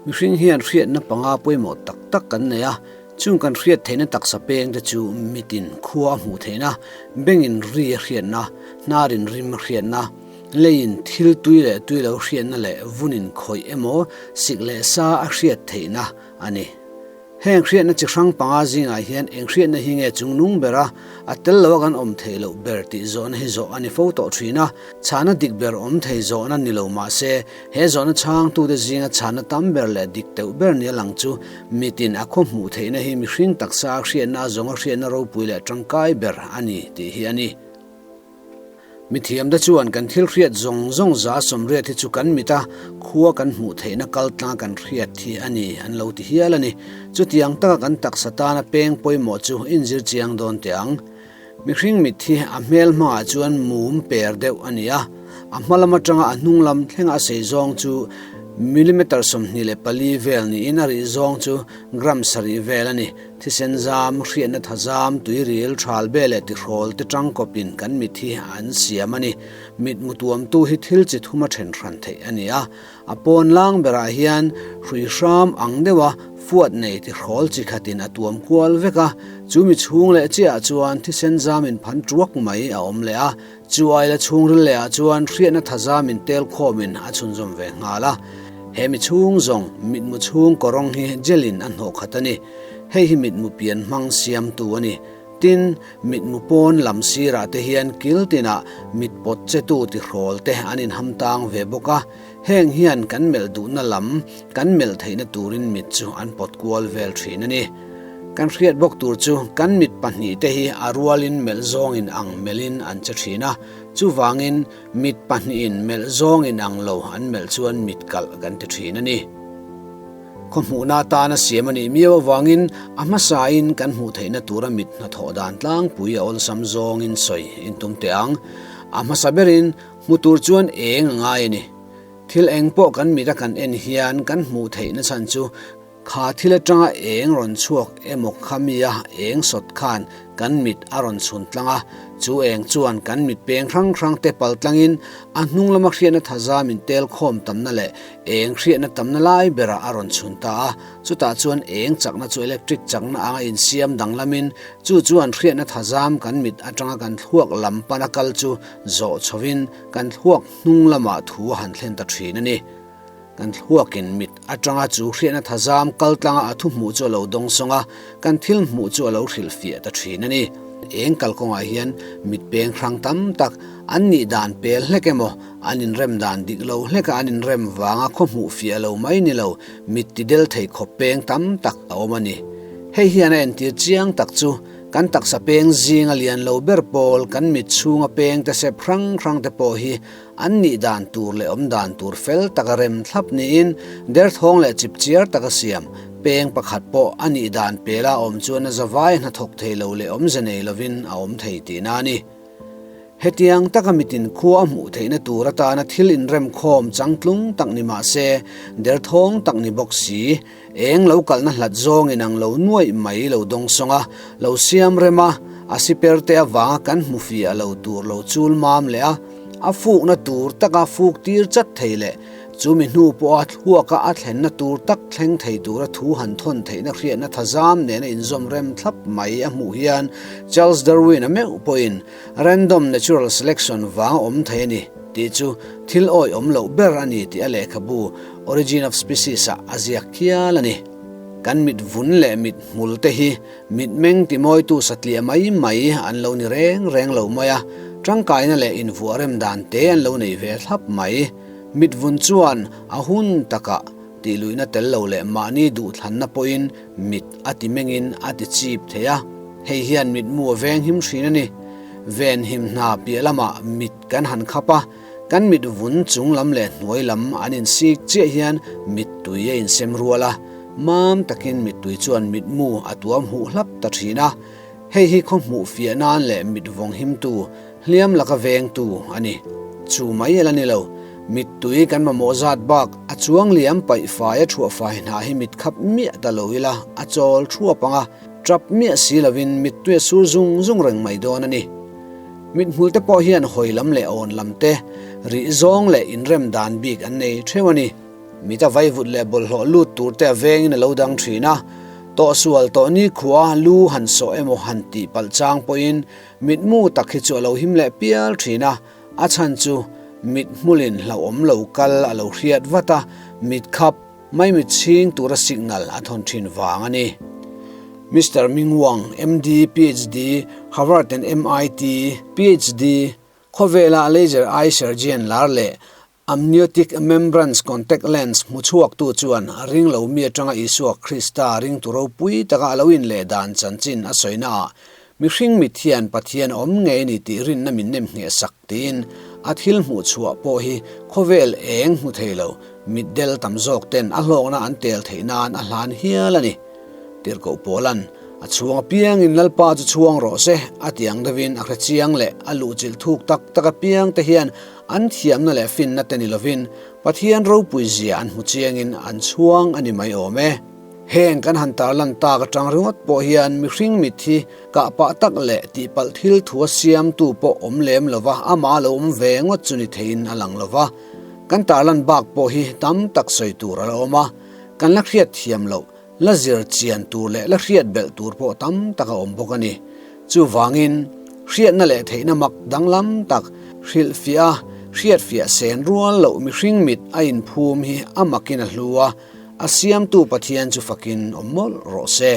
Mihring hian hriatna panga pawimawh tak tak kan nei a, chung kan hriat theihna taksa peng te chu mitin khua a hmuh theihna, bengin ri a hriatna, hnarin rim a hriatna, leiin thil tui leh tui lo hriatna leh vunin khawih emaw sik leh sa a hriat theihna a ni. Heng hriatna chi hrang panga zingah hian eng hriatna hi nge chungnung ber a, a tel loa kan awm theih loh ber tih zawhna hi zawh a ni fo tawh thin a. Chhana dik ber awm thei zawhna ni lo mah se, he zawhna chhangtute zinga chhana tam ber leh dik teuh ber nia lang chu mitin a khaw hmuh theihna hi mihring taksa hriatna zawnga hriatna ropui leh tangkai ber a ni tih hi a ni. Mithiamte chuan kan thil hriat zawng zawng 80% hi chu kan mit a, khua kan hmuh theihna kal tlang kan hriat hi a ni an lo ti hial a ni. Chutiang taka kan taksa tana peng pawimawh chu inzir chiang dawn teh ang. Mihring mit hi a hmel hmangah chuan mum per deuh a ni a, a hma lam atanga a hnung lam thlenga a sei zawng chu millimeter 24 vel niin a rih zawng chu gram 7 vel a ni. Thisen zam, hriatna tha zam, tuiril, thal be leh tihrawl te tangkawpin kan mit hi an siam a ni. Mit mutuamtu hi thil chi thuma then hran theih a ni a. A pawn lang berah hian hrui hram ang deuha fuat nei tihrawl chi khatin a tuam kual vek a. Chu mi chhung leh chiahah chuan thisen zamin phan tuak mai a awm leh a. Chu aila chhungril lehah chuan hriatna tha zamin tel khawmin a chhunzawm ve nghal a. He mi chhung zawng mitmu chhung kawrawng hi gel in a hnawh khat a ni. Hei hi mitmu pian hmang siamtu a ni. Tin, mitmu pawn lam sirah te hian kil tinah mit pawt chetu tihrawl te an inham tang ve bawk a. Heng hian kan melh duhna lam kan melh theihna turin mit chu an pawt kual vel thin a ni. Kan hriat bawk tur chu kan mit pahnihte hi a rualin melh zawngin ang melhin an che thin a. Chuvangin mit pahnihin melh zawngin ang lo an melh chuan mit kalh kan ti thin a ni. Khaw hmuhna atana siam a nih miau avangin a hmasain kan hmuh theihna tura mit hnathawh dan tlangpui a awlsam zawngin sawi intum teh ang. A hmasa berin hmu tur chuan eng a ngai a ni. Thil eng pawh kan mit a kan en hian kan hmuh theihna chhan chu Kha thil atanga eng rawn chhuak emaw kha mi a eng sawt khan kan mit a rawn chhun tlang a, chu eng chuan kan mit peng hrang hrang te pal tlangin a hnung lama hriatna thaza min tel khawm tamna leh eng hriatna tamna lai berah a rawn chhun ta a, chutah chuan eng chakna chu electric chakna anga insiam danglamin chu chuan hriatna thazam kan mit atanga kan thluak lam pana kal chu zawh chhovin kan thluak hnung lamah thu a han thlen ta thin a ni. Kan thluakin mit atanga chu hriatna thazam kal tlanga a thu hmuh chu a lo dawng sawng a, kan thil hmuh chu a lo hrilhfiah ta thin a ni. Eng kalkawngah hian mit peng hrang tam tak an nih dan pel hlek emaw, an inrem dan dik lo hleka an inrem vanga khaw hmuh fiah lo mai ni lo, mit ti del thei khawp peng tam tak a awm a ni. Hei hian a entir chiang tak chu kan taksa peng zinga lian lo ber pawl kan mit chhunga peng te sep hrang hrang te pawh hi An nih dan tur leh awm dan tur fel taka rem thlap niin derthawng leh chipchiar taka siam peng pakhat pawh a nih dan pela awm chuan a zavai hnathawk thei lo leh awmze nei lovin a awm thei tihna a ni. Hetiang taka mitin khua a hmuh theihna tur atana thil inremkhawm changtlung tak ni mah se, derthawng tak ni bawk si, eng lo kalna hlat zawngin ang lo nuaih mai lo dawngsawng a, lo siam rem a, a siper te avanga kan hmu fiah lo tur lo chul mam leh a, A fukna tur taka fuk tir chat thei leh chumi hnu pawha thluaka a thlenna tur tak thleng thei tura thu han thawn theihna hriatna thazam nena inzawm rem thlap mai a hmuh hian Charles Darwin-a meuh pawhin random natural selection vang a awm thei a ni tih chu thil awih awm loh ber a ni tih a lehkhabu Origin of Species-ah a ziak hial a ni. Kan mit vun leh mit hmul te hi Mitmeng timawitu satliah mai mai an lo ni reng reng lo mai a, tangkaina leh invuah rem dan te an lo nei ve thlap mai. Mitvun chuan a hun takah tihluihna tel lo leh mahni duhthlanna pawhin mit a ti mengin a ti chip thei a, hei hian mitmu a veng him hrin a ni. Venhim hna piah lamah mit kan han khap a, kan mit vun chung lam leh hnuai lam an insik chiah hian mittui a insem rual a, mam takin mittui chuan mitmu a tuam huh hlap ta thin a, hei hi khaw hmuh fiah nan leh mit vawng himtu, hliam laka vengtu a ni. Chu mai ela ni lo, mittui kan mamawh zat bak a chuang liam paih fai a thuah fai hna hi mit khap miah ta lo ila a chawl thuap ang a, tap miah si lovin mittui a sur zung zung reng mai dawn a ni. Mithmul te pawh hian hawi lam leh awn lam te, rih zawng leh inrem dan bik an nei theuh a ni. Mita vaivut leh bawlhhlawh lut tur te a vengin a lo dang thin a. Tawhsual tawh nikhua lu han sawh emaw han tih palh chang pawhin mitmu tak hi chu a lo him leh pial thin a, a chhan chu mithmulin hlauhawm lo kal a lo hriat vat a, mitkhap maimit chhing tura signal a thawn thin vang a ni. Mister Ming Wang, MD, PhD, Harvard and MIT, PhD, khawvela laser eye surgeon lar leh Amniotic membranes contact lens hmu chhuaktu chuan ring lo mi atanga Isua Krista ringtu ropui taka a lo inleh dan chanchin a sawina ah mihring mit hian Pathian a awm ngei ni tih rinna min nem ngheh sak tiin a thil hmuh chhuah pawh hi khawvel eng hmu thei lo mitdel tam zawk ten a hlawkna an tel theih nan a hlan hial a ni. Tirhkoh Paula'n a chhuang apiangin Lalpa chu chhuang rawh se a ti ang deuhin a hrechiang leh a luhchilh thuk tak tak apiang te hian An thiamna leh finna te ni lovin Pathian ropui zia an hmu chiangin an chhuang a ni mai awm e. Heng kan han tarlan tak atang ringawt pawh hian mihring mit hi kah pah tak leh tihpalh thil thu a siamtu pawh awm lem lova amah lo awm ve ngawt chu ni theiin a lang lova. Kan tarlan bak pawh hi tam tak sawi tur a la awm a, kan la hriat thiam loh La zir chian tur leh la hriat belh tur pawh tam tak a awm bawk a ni. Chuvangin, hriatna leh theihna mak danglam tak hrilhfiah a, hriatfiah sen rual loh mihring mit a inphum hi a makin a hlu a, a siamtu Pathian chu fakin awm mawlh rawh se.